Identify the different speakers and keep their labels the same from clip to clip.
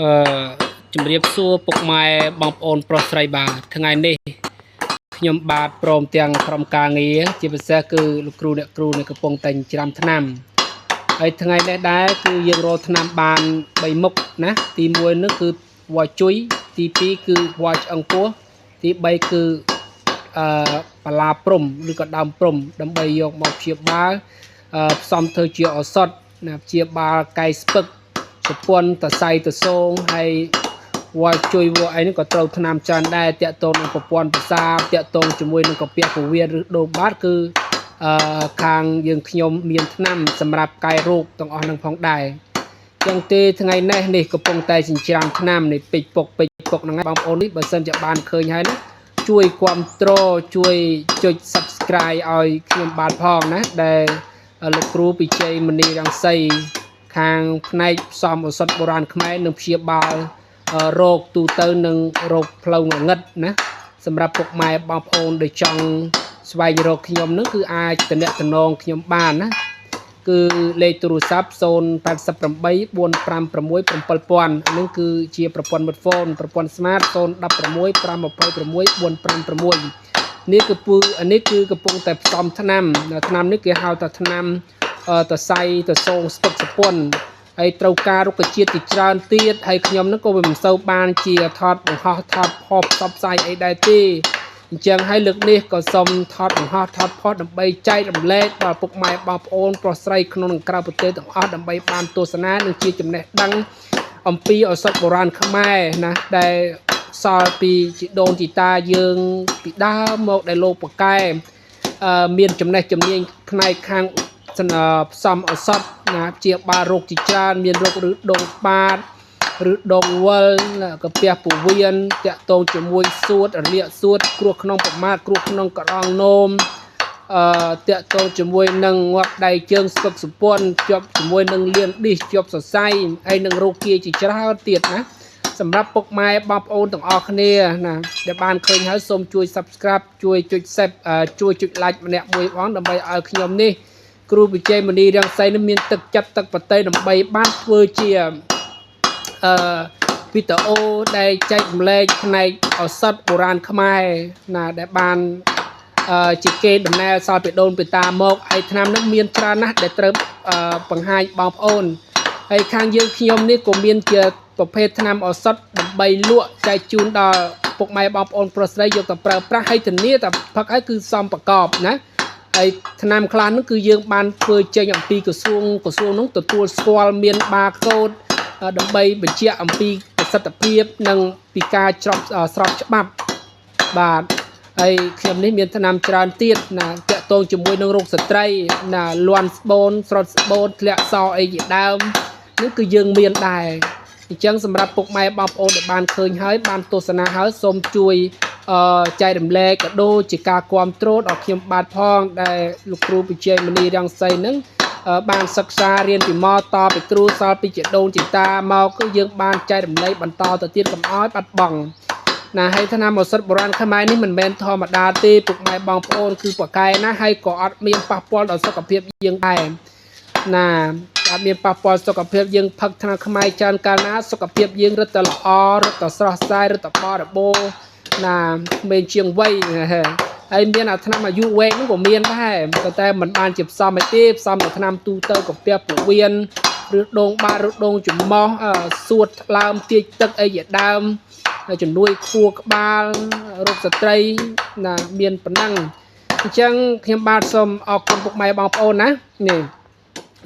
Speaker 1: អឺជំរាបសួរពុកម៉ែបងប្អូនប្រុសស្រីបាទថ្ងៃនេះខ្ញុំបាទព្រមទាំងក្រុមការងារជាពិសេសគឺលោកគ្រូអ្នកគ្រូនៅកំពុងតែច្រាំថ្នាំហើយថ្ងៃនេះដែរគឺយើងរកថ្នាំបាន3មុខណាទី1នោះគឺវ៉ាជុយទី2គឺវ៉ាឆ្អឹងពោះទី3គឺអឺបលាព្រំឬក៏ដើមព្រំដើម្បីយកមកព្យាបាលផ្សំធ្វើជាឱសថណាព្យាបាលកែស្ពឹក ប្រពន្ធតសៃតសងហើយវល់ជួយវល់អីហ្នឹងក៏ត្រូវថ្នាំច្រើនដែរតាក់ទងនឹងប្រព័ន្ធប្រសាទតាក់ទងជាមួយនឹងកាពះពោះវៀនឬដូងបាតគឺអឺខាងយើងខ្ញុំមានថ្នាំសម្រាប់កែរោគទាំងអស់នឹងផងដែរចឹងទេថ្ងៃនេះនេះកំពុងតែចិញ្ច្រាំថ្នាំនេះពេជ្រពុកពេជ្រពុកហ្នឹងឯងបងប្អូននេះបើសិនជាបានឃើញហើយណាជួយគ្រប់គ្រងជួយចុច Subscribe ឲ្យខ្ញុំបាទផងណាដែលលោកគ្រូពិជ័យមនីរង្សី ខាងផ្នែកផ្សំឱសថបុរាណខ្មែរនិងព្យាបាលរោគទូទៅនិងរោគផ្លូវងងឹតណាសម្រាប់ពុកម៉ែបងប្អូនដែលចង់ស្វែងរកខ្ញុំនឹងគឺអាចតំណតំណងខ្ញុំបានណាគឺលេខទូរស័ព្ទ088 456 7000នឹងគឺជាប្រព័ន្ធមិត្តហ្វូនប្រព័ន្ធ Smart 016 526 456នេះគឺពូនេះគឺកំពុងតែផ្សំថ្នាំថ្នាំនេះគេហៅថាថ្នាំតសៃតសងស្ពឹកសពុនហើយត្រូវការរុក្ខជាតិជាច្រើនទៀតហើយខ្ញុំនឹងក៏វាមិនសូវបានជាថតបង្ហោះថតផុសផ្សព្វផ្សាយអីដែរទេអញ្ចឹងហើយលើកនេះក៏សូមថតបង្ហោះថតផុសដើម្បីចែករំលែកដល់ពុកម៉ែបងប្អូនប្រុសស្រីក្នុងនិងក្រៅប្រទេសទាំងអស់ដើម្បីបានទស្សនានិងជាចំណេះដឹងអំពីឱសថបុរាណខ្មែរណាដែលសល់ពីជីដូនជីតាយើងពីដើមមកដែលលោកប្រកែមានចំណេះជំនាញផ្នែកខាងផ្សំឱសថណាជាបាលរោគជាច្រើនមានរោគឬដងបាតឬដងវិលកាពះពោះវៀនតាក់ទងជាមួយសួតរលាកសួតគ្រោះក្នុងប្រមាទគ្រោះក្នុងកដងនោមអឺតាក់ទងជាមួយនឹងងាប់ដៃជើងស្ពឹកសម្ព័ន្ធជាប់ជាមួយនឹងលៀងឌីសជាប់សរសៃហើយនឹងរោគាជាច្រើនទៀតណាសម្រាប់ពុកម៉ែបងប្អូនទាំងអស់គ្នាណាដែលបានឃើញហើយសូមជួយ Subscribe ជួយចុច Sub ជួយចុច Like ម្នាក់មួយផងដើម្បីឲ្យខ្ញុំនេះគ្រូវិជ័យមនីរាំងសីនឹងមានទឹកចិត្តទឹកបតីដើម្បីបានធ្វើជាអឺវីដេអូដែលចែករំលែកផ្នែកឱសថបុរាណខ្មែរណាដែលបានអឺជាគេដំណើរសល់ពីដូនពីតាមកហើយឆ្នាំនេះមានច្រើនណាស់ដែលត្រូវបង្ហាញបងប្អូនហើយខាងយើងខ្ញុំនេះក៏មានជាប្រភេទថ្នាំឱសថដើម្បីលក់ចែកជូនដល់ពុកម៉ែបងប្អូនប្រុសស្រីយកទៅប្រើប្រាស់ហើយធានាតែផឹកហើយគឺសមប្រកបណាហើយថ្នាំខ្លះនោះគឺយើងបានធ្វើចេញអំពីក្រសួងក្រសួងនោះទទួលស្គាល់មានបាកូដដើម្បីបញ្ជាក់អំពីប្រសិទ្ធភាពនិងពីការច្របស្របច្បាប់បាទហើយខ្ញុំនេះមានថ្នាំច្រើនទៀតណាតាក់ទងជាមួយនឹងរោគស្ត្រីណាលាន់ស្បូនស្រត់ស្បូនធ្លាក់សអីជាដើមនេះគឺយើងមានដែរអញ្ចឹងសម្រាប់ពុកម៉ែបងប្អូនដែលបានឃើញហើយបានទស្សនាហើយសូមជួយអឺចែករំលែកក៏ដូចជាការគ្រប់គ្រងដល់ខ្ញុំបាទផងដែលលោកគ្រូវិជ័យមនីរង្សីនឹងបានសិក្សារៀនពីមកតពីគ្រូសល់ពីជាដូនជាតាមកគឺយើងបានចែករំលែកបន្តទៅទៀតកុំឲ្យបាត់បង់ណាហើយថ្នាំឱសថបុរាណខ្មែរនេះមិនមែនធម្មតាទេពុកម៉ែបងប្អូនគឺប្រកែណាហើយក៏អត់មានប៉ះពាល់ដល់សុខភាពយើងដែរណាអត់មានប៉ះពាល់សុខភាពយើងផឹកថ្នាំខ្មែរច្រើនកាលណាសុខភាពយើងរឹតតែល្អរឹតតែស្រស់ស្រាយរឹតតែបរិបូរណ៍ណាក្មេងជាងវ័យហើយមានអាថ្នាំអាយុវែងនោះក៏មានដែរប៉ុន្តែมันបានជាផ្សំអីទេផ្សំតែថ្នាំទូទៅកាពះពោះវៀនឬដងបាតឬដងច្រមុះសួតថ្លើមទាចទឹកអីជាដើមជំនួយខួរក្បាលរោគស្ត្រីណាមានប៉ុណ្ណឹងអញ្ចឹងខ្ញុំបាទសូមអរគុណពុកម៉ែបងប្អូនណានេះ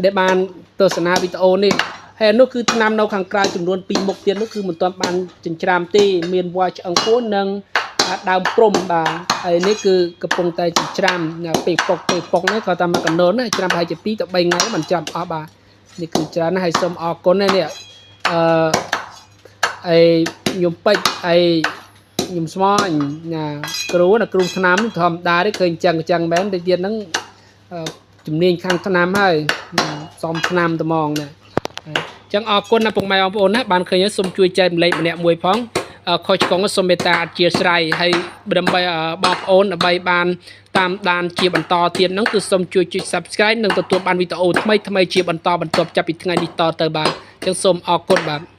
Speaker 1: ដែលបានទស្សនាវីដេអូនេះហើយនោះគឺថ្នាំនៅខាងក្រៅចំនួន2មុខទៀតនោះគឺមិនទាន់បានចិញ្ច្រាំទេមានវ៉ាឆ្អឹងពោះនិងដើមព្រំបាទហើយនេះគឺកំពុងតែចិញ្ច្រាំពេលពុកពេលពុកនេះគាត់តាមមកកណូនណាច្រាំប្រហែលជា2ទៅ3ថ្ងៃមិនច្រាំអស់បាទនេះគឺច្រើនណាស់ហើយសូមអរគុណណានេះអឺអីខ្ញុំពេជ្រអីខ្ញុំស្មញណាគ្រូណាគ្រូថ្នាំធម្មតាទេឃើញចឹងចឹងមែនទៅទៀតហ្នឹងជំនាញខាងថ្នាំហើយសំថ្នាំត្មងណាអញ្ចឹងអរគុណណាពុកម៉ែបងប្អូនណាបានឃើញសូមជួយចែកម្លែកម្នាក់មួយផងខុសឆ្គងសូមមេត្តាអធិស្ឋានហើយដើម្បីបងប្អូនដើម្បីបានតាមដានជាបន្តទៀតហ្នឹងគឺសូមជួយចុច Subscribe និងទទួលបានវីដេអូថ្មីថ្មីជាបន្តបន្ទាប់ចាប់ពីថ្ងៃនេះតទៅបាទអញ្ចឹងសូមអរគុណបាទ។